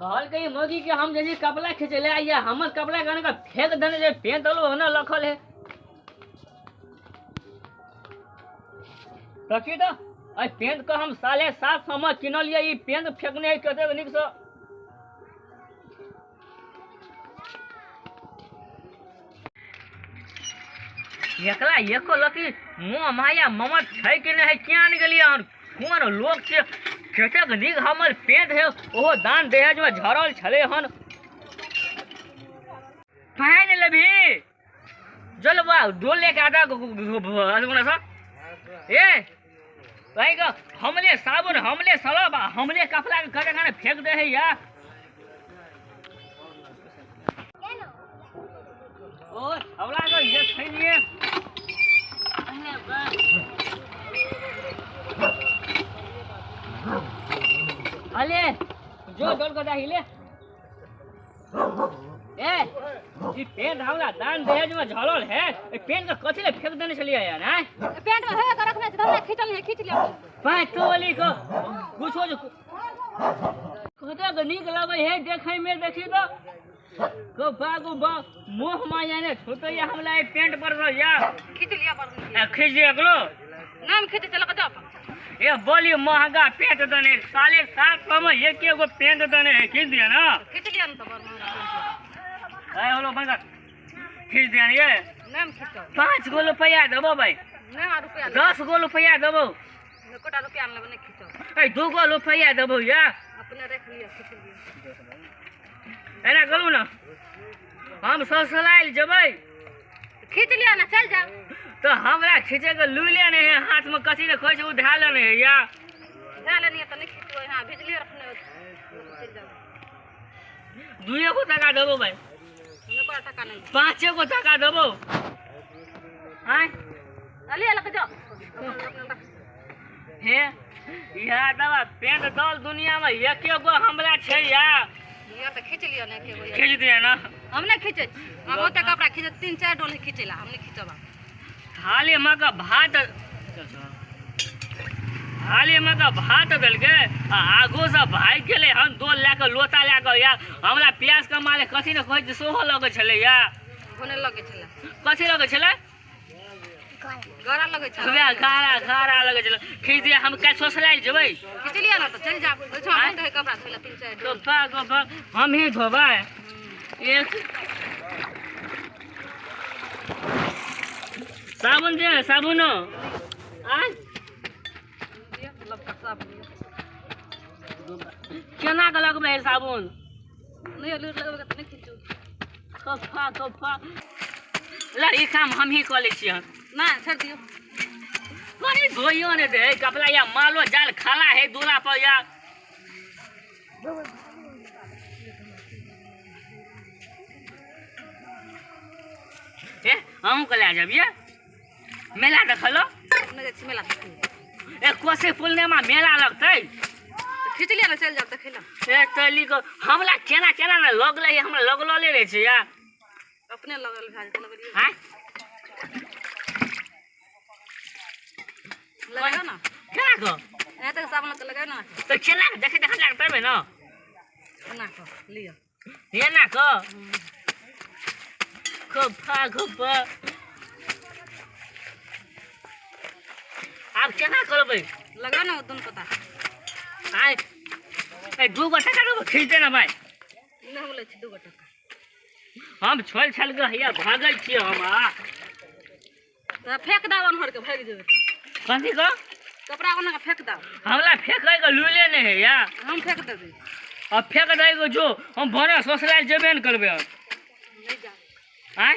कहल के मोगी के हम जैसे कपड़ा खींचले आइया हमर कपड़ा गाने का फेंक देने जे पेंट दलो ना लखल है सखी तो अ पेंट को हम 750 में किनलिए ई पेंट फेंकने है कते निक से एकरा एको लती मुँह माया ममत छै कि नहीं है क्या नहीं गेलिए हन कोन लोग छै कतेक नीक हमर पेंट है ओहो दान दहेज में झरल छले हन पहिन लेबही जलवा डोल लेके आधा ए भाई का हमले साबुन हमले सलब हमले कपड़ा के कते खाने फेंक दे है या ओ हमरा को ये खैनिए अरे बा अले जो डोल को दाहिले ए ई पेंट हमरा दान दहेज में झलल है ए पेंट के कथि ले फेंक देने छलिए यार हैं पेंट में है रखने छै हमरा खींचल है खींच लिया पाँच तोली को कुछो जो कते के नीक लगै है देखै में देखी तो को बागु बा मुंह माया ने छुटैया हमरा ए पेंट पर रह जा खींच लिया पर ए खींच एकलो नाम खींच चल के जाओ ए बोली महंगा पेंट देने 750 में एक एगो पेंट देने है खींच दिया ना खींच लिया न तो बड़ महंगा ए होलो बंगा खींच दिया ये नाम खींचो 5 गो रुपया देबो भाई ना रुपया 10 गो रुपया देबो कोटा रुपया न लेबो नहीं खींचो ए 2 गो रुपया देबो या अपने रख लिया खींच लिया एना करू ना हम ससुराल जबै खींच लिया ना चल जा तो हमरा खींचे के लूले नहीं है हाथ में कथी ने कहै छै उ धैल नहीं है या धैल नहीं है तो नहीं खींचो हां भेजलिए रखने चल जा 2 गो टका देबो भाई एको टका नहीं 5 गो टका देबो आय अले लग जाओ हे या दवा पेंट दल दुनिया में एक एगो हमरा छै या ये तो खींच लिया ना के खींच दिया ना हम नहीं खींचे हम ओते कपड़ा खींचे 3-4 डोल खींचेला हम नहीं खींचबा थाली में का भात थाली में का भात देलकै आ आगू से भागि गेलै हन डोल लए कऽ लोटा लए कऽ या हमरा प्यास के मारे कथी ने कहै छै सेहो लगै छलै या घुने लगै छलै कथी लगै छलै गरा लगै छलै वएह गारा गारा लगै छलै खींच दिया हम काल्हि ससुराल जेबै खींच लिया ना तो चल जा ओइ हम कपड़ा धोइला 3-4 डोल गोपा गोपा हम ही धोबै एक साबुन दे साबुन आ केना के लगबै है साबुन नहीं लगबै त नहीं खींचू खफा खफा ला ई काम हम ही कऽ लै छियै ना छोड़ दियो कहीं धोइयो ने दे कपड़ा या मालो जाल खाला है दूरा पर या ए अहूँ के लए जाबियै मेला देखलो नहीं जाइ छी मेला देखै ए कोसी पूर्णिमा मेला लगतै खींच लिया ना चल जाब देखै ला ए तली को हमरा केना केना ने लगलै हमरा लगलले रहै छै या अपने लगल भए जेतै लगलियै आँय लगाओ ना केना को ए तक साबुन के लगाओ ना तो केना के देखै देखै लागतै ना एना को लियो एना को खफा खफा आब केना करबै लगाओ ना दुन पता आय ए 2 गो टका देबो खींच दे ना भाई नहीं हम लै छी 2 गो टका हम छोल छाल के हैया भागै छियै हम आ तो फेंक दाव अनहर के भागि जेबै तो कथी को कपड़ा ओना के फेंक दाव हमरा फेंकै के लूले नहीं है या हम फेंक देबै अब फेंक दै के जो हम भरे ससुराल जेबे ने करबै नहीं जा आय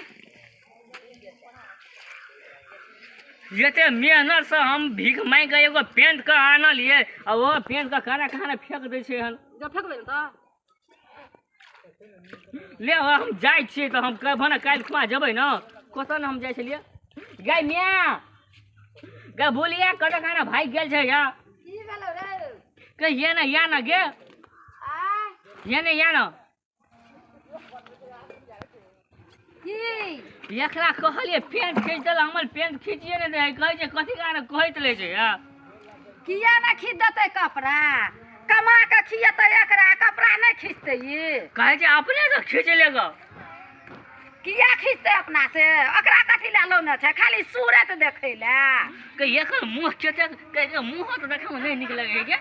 जते मेहनत से हम भीख मांगि के एगो पेंट के आनलियै आ ओ पेंट के खाना खाना फेंक दै छै हन जब फेंकबै ने तो ले हम जाइ छियै तऽ हम भने काल्हि खुआ जेबै ने कतऽ ने हम जाइ छलियै गै मिया गै बोलिया कतऽ खाना भागि गेल छै या की भेलौ रे कहिए ने या ने गे आ ये ने या ने की एकरा कहलियै पेंट खींच देल हमर पेंट खींचिए ने दै कहै छै कथी कारण कहैत रहै छै या किया ना खींच देतै कपड़ा कमा के खियेतै एकरा कपड़ा नहि खींचतै ई। कहै छै अपने से खींच लेगा। किया खींचतै अपना से? ओकरा कथी लए लौने छै? खाली सूरत देखै लए। के एकर मुँह केते के मुँह तऽ देखै मे नहि नीक लगै है के।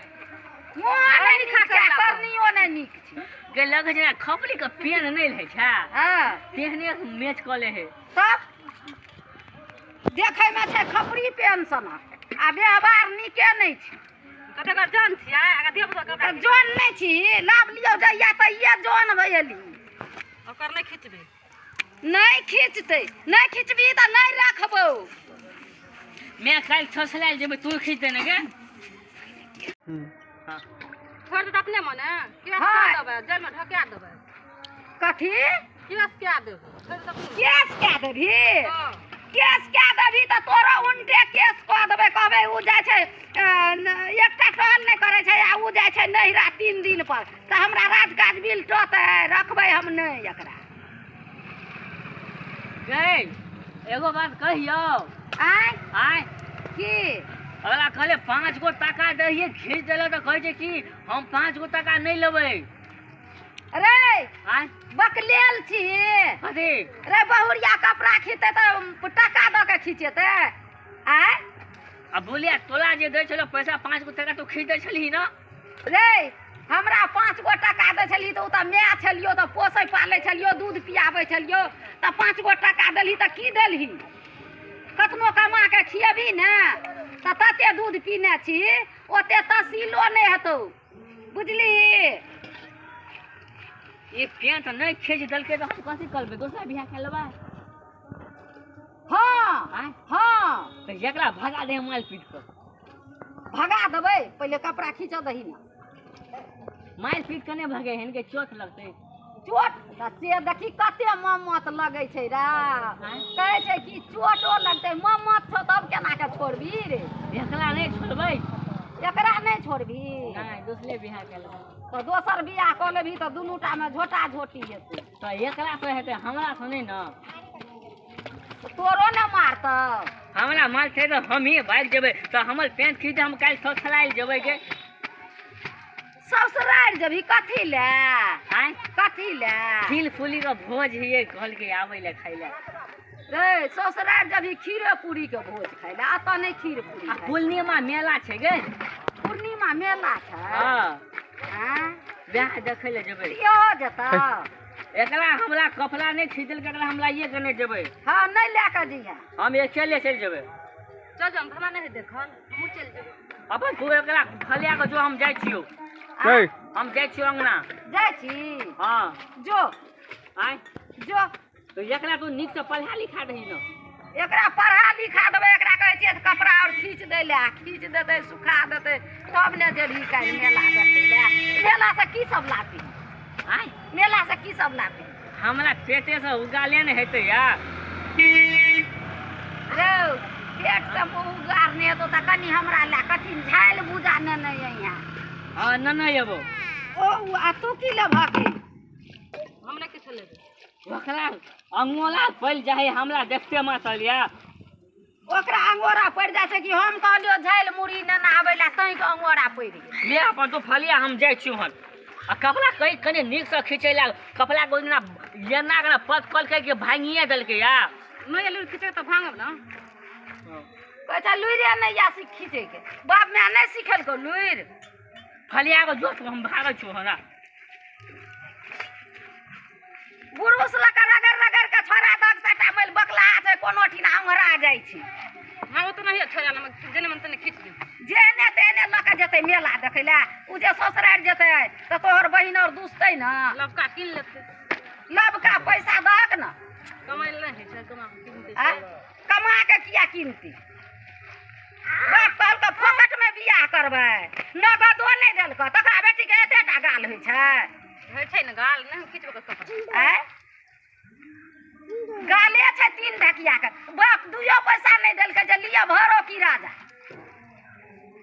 मुँह नहि नीक छै, करनियो नहि नीक छै। के लगै छै खपली के पेन नहि रहै छै। हँ तेहने मैच कऽ ले है। तब देखै मे छै खपरी पेन सनक आ व्यवहार नीके नहि छै। कतेक जन छियै अगर धिया पुता कपड़ा जन नहि छी लाभ लियौ जइया तइये जन भैली। ओकर नहि खींचबै। नहि खींचतै, नहि खींचबी तऽ नहि राखबौ। मैं काल्हि छसलायल जेबै तू खींच देने के। हां छोड़ दे अपने मने केस कऽ देबै, जेल में ढका देबै। कथी केस कए देबै? छोड़ दे अपने। केस कए देबही? केस कए देबही तऽ तोरो उनटे केस कऽ देबै। कहबै ओ जाइ छै एकटा टहल नहि करै छै आ ओ जाइ छै नैहरा 3 दिन पर तऽ हमरा राजकाज बिल टतै, रखबै हम नहि एकरा। गै एगो बात कहियौ। आँय आँय की? अगला कहले 5 गो टाका दहिए खींच देलक तऽ कहै छै कि हम 5 गो टाका नहि लेबै। रे आँय बकलेल छी। कथी? रे बहुरिया कपड़ा खींचतै तऽ टाका दऽ के खींचेतै? आँय आ बोलिया तोला जे दै छलो पैसा 5 गो टाका तू खींच दै छलही न? रे हमरा 5 गो टाका दै छलही तऽ ओ तऽ माय छलियौ तऽ पोसै पालै छलियौ, दूध पियाबै छलियौ तऽ 5 गो टाका देलही तऽ की देलही? कतनो कमा के खियेबही ने तऽ तते दूध पीने छी ओते तसीलो नहि हेतौ, बुझली? ई पेंट नहि खींच देलकै तऽ हम कथी करबै? दोसरा बियाह कए लेबै? हँ हँ तऽ एकरा भगा दे मारि पीट कऽ। भगा देबै? पहिले कपड़ा खींचऽ दही ने। मारि पीट कऽ नहि भगे हिनके चोट लगतै। चोट तऽ से देखी कते ममत लगै छै रे। कहै छै कि चोटो लगतै, ममत छौ तब केना के छोड़बी रे? एकरा नहि छोड़बै। एकरा नहि छोड़बी? नहि, दोसरे बियाह कए लेबै। तऽ दोसर बियाह कऽ लेबही तऽ दुनू टा मे झोटा झोटी हेतै। तऽ एकरा से हेतै हमरा से नहि ने। तोरो ने मारतौ। हमरा मारतै तऽ हमही भागि जेबै तऽ हमर पेंट खींच हम काल्हि ससुराल जेबै के। ससुराल जेबही कथी लए? आँय कथी लए? खीर पूरी के भोज हियै कहलकै आबै लए खाइ लए। रे ससुराल जेबही खीरे पूरी के भोज खाइ लए, एतऽ नहि खीर पूरी। आ पूर्णिमा मेला छै गे। पूर्णिमा मेला छै? हँ। आँय बियाह देखै लए जेबै। यो जेतौ। एकरा हमरा कपड़ा नहि खींच देलकै, एकरा हम लाइए के नहि जेबै। हँ नहि लए कऽ जइहे। हम अकेले चलि जेबै। चल जाम हमरा नहि देखल, हमहूँ चलि जेबै। अपन तू एकरा फलिया के जो, हम जाइ छियौ। हम जाइ छियौ अंगना। जाइ छी? हँ जो। आँय जो। तो एकरा तू नीक से पढ़ा लिखा दही न। एकरा पढ़ा लिखा देबै। एकरा कहै छियै कपड़ा आओर खींच दै लए, खींच देतै सुखा देतै तब ने जेबही काल्हि मेला देखै लए। मेला से की सब लाबही? आँय मेला से की सब लाबही? हमरा पेटे से उगाले ने हेतै यार। रौ पेट से उगार नहि हेतौ तऽ कनि हमरा लए कथी झालि भूजा नेने अइहें। हँ नेने अयबौ। ओ आ तू की लेबहक? हम नहि किछु लेबै। ओकरा अंगोला पड़ि जाइ हमरा देखते मातल या। ओकरा अंगोरा पड़ि जाइ छै कि हम कहलियौ झालि मुरही नेने आबै लए तैं के अंगोरा पड़ि गेल। ले अपन तू फलिया हम जाइ छियौ हन। आ कपड़ा कहि कनि नीकसँ खींचै लए, कपड़ा के ओहि दिना एना के पत कलकै कि भाङिए देलकै या। नहि एलू खींचै तऽ भाङब ने। कहै छै लुरिए नहि या खींचैके, बाप माय नहि सिखेलकौ लुरि। फलिया के जोत हम भागै छियौ हन। बुरुस लऽ कऽ रगड़ रगड़ के छोड़ा दक सटा मैल बकला छै कोनो ठिना ओंघरा जाइ छै। हाँ ओ तऽ नहि छोड़ा ने, जेने मन तेने खींच लियौ। जेने तेने लऽ कऽ जेतै मेला देखै लए, ओ जे ससुरारि जेतै तऽ तोहर बहिन आओर दुसतै ने। लबका कीन लेतै। लबका पैसा दहक ने। कमाइ लए नहि होइ छै, कमा कऽ कीनतै। आँय कमा कऽ किया कीनतै? बाप कहलकै फोकट मे बियाह करबै, नगदो नहि देलकै तकरा बेटीके एतेटा गाल होइ छै। होइ छै ने गाल, नहि खींचबै कपड़ा। आँय गाले छै 3 ढकिया के, बाप 2 पैसा नहि देलकै जे लिअ भरो की राजा,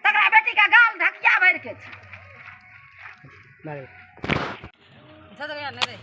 तकरा बेटीके गाल ढकिया भरि के छै। झगड़ा नहि रे।